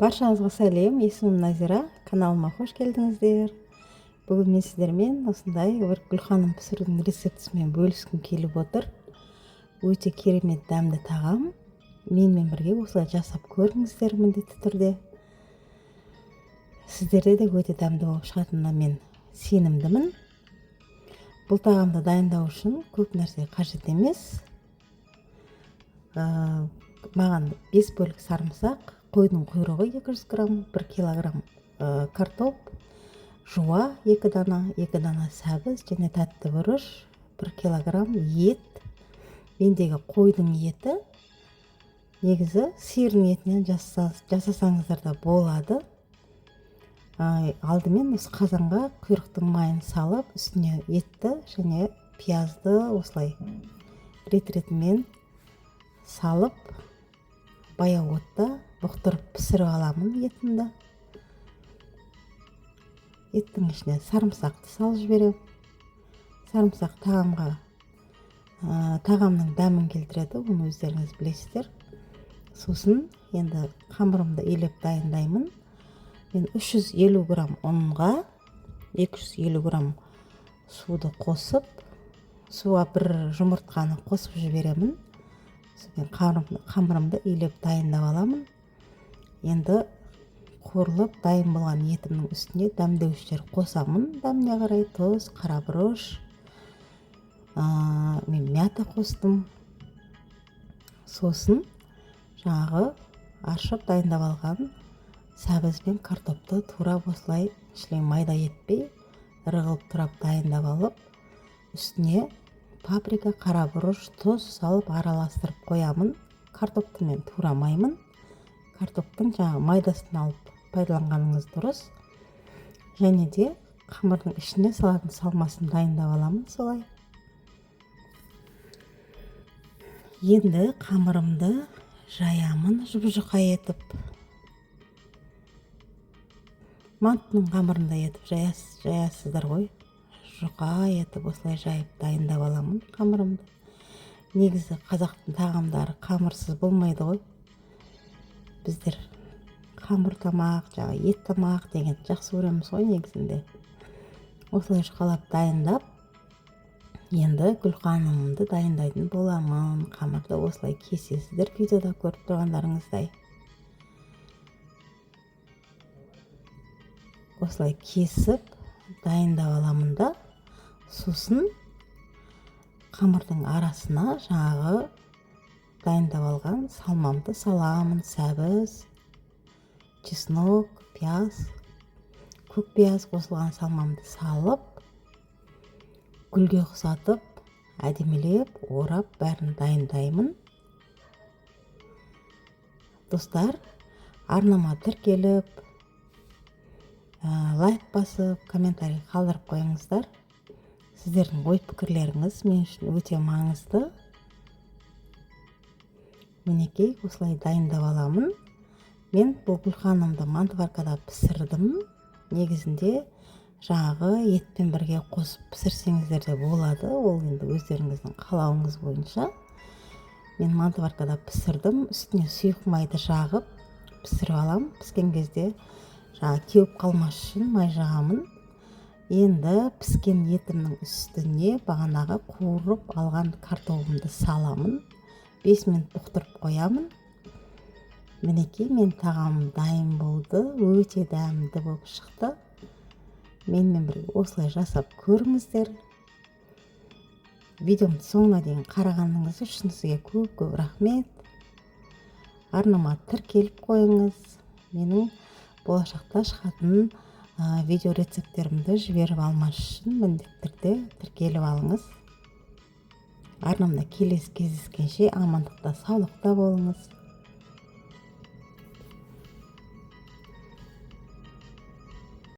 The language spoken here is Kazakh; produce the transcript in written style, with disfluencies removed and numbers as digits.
Баршаңызға сәлем, есімім Назира, каналыма қош келдіңіздер. Бүгін мен сіздермен осындай бір гүлханым пісірудің рецептісімен бөліскім келіп отыр. Өте керемет дәмді тағам. Менімен бірге осылай жасап көріңіздер міндетті түрде. Сіздерде де өте дәмді болып шығатынына мен сенімдімін. Бұл тағамды дайындау үшін көп нәрсе қажет емес. Маған 5 бөлік сарымсақ, қойдың құйрығы 200 грамм, 1 килограмм картоп, жуа 2 дана, 2 дана сәбіз және тәтті бұрыш, 1 килограмм ет. Мендегі қойдың еті, негізі сиырдың етінен жасасаңыздар да болады. Алдымен осы қазанға құйрықтың майын салып, үстіне етті және пиязды осылай рет-ретімен салып, баяу отта бұқтырып пісіріп аламын етімді. Еттің ішіне сарымсақты салып жіберемін. Сарымсақ тағамның дәмін келтіреді, оны өздеріңіз білесіздер. Сосын енді қамырымды илеп дайындаймын. Мен 350 грамм ұнға 250 грамм суды қосып, суға бір жұмыртқаны қосып жіберемін. Сонымен қамырымды илеп дайындап аламын. Енді қуырылып дайын болған етімнің үстіне дәмдеуіштер қосамын. Дәміне қарай тұз, қара бұрыш, мен мята қостым. Сосын жаңағы аршып дайындап алған сәбіз бен картопты турап, осылай ішілей майда етпей, ірі қылып турап дайындап алып, үстіне паприка, қара бұрыш, тұз салып араластырып қоямын. Картопты мен турамаймын, картоптың жаңағы майдасын алып пайдаланғаныңыз дұрыс. Және де қамырдың ішіне салатын салмасын дайындап аламын солай. Енді қамырымды жаямын жұп-жұқа етіп. Мантының қамырындай етіп жаясыздар ғой. Жұқа етіп осылай жайып дайындап аламын қамырымды. Негізі қазақтың тағамдары қамырсыз болмайды ғой. Біздер қамыр тамақ, жаңағы ет тамақ деген жақсы көреміз ғой негізінде. Осылай жұқалап дайындап, енді гүлқанымды дайындайтын боламын. Қамырды осылай кесесіздер, видеода көріп тұрғандарыңыздай. Осылай кесіп дайындап аламын да, сосын қамырдың арасына жаңағы дайындап алған салмамды саламын. Сәбіз, чеснок, пияз, көк пияз қосылған салмамды салып, гүлге ұқсатып, әдемілеп орап бәрін дайындаймын. Достар, арнама тіркеліп, лайк басып, комментарий қалдырып қойыңыздар. Сіздердің ой пікірлеріңіз мен үшін өте маңызды. Мінекей, осылай дайындап аламын. Мен бұл гүлханымды мантоваркада пісірдім. Негізінде жаңағы етпен бірге қосып пісірсеңіздер де болады, ол енді өздеріңіздің қалауыңыз бойынша. Мен мантоваркада пісірдім, үстіне сұйық майды жағып пісіріп аламын. Піскен кезде жаңағы кеуіп қалмас үшін май жағамын. Енді піскен етімнің үстіне бағанағы қуырып алған картобымды саламын. 5 минут бұқтырып қоямын. Мінекей, мен тағамым дайын болды, өте дәмді болып шықты. Менімен бірге осылай жасап көріңіздер. Видеомды соңына дейін қарағаныңыз үшін сізге көп-көп рахмет. Арнама тіркеліп қойыңыз. Менің болашақта шығатын видео рецепттерімді жіберіп алмас үшін міндетті түрде тіркеліп алыңыз. Арнамда келесі кездескенше амандықта, саулықта болыңыз.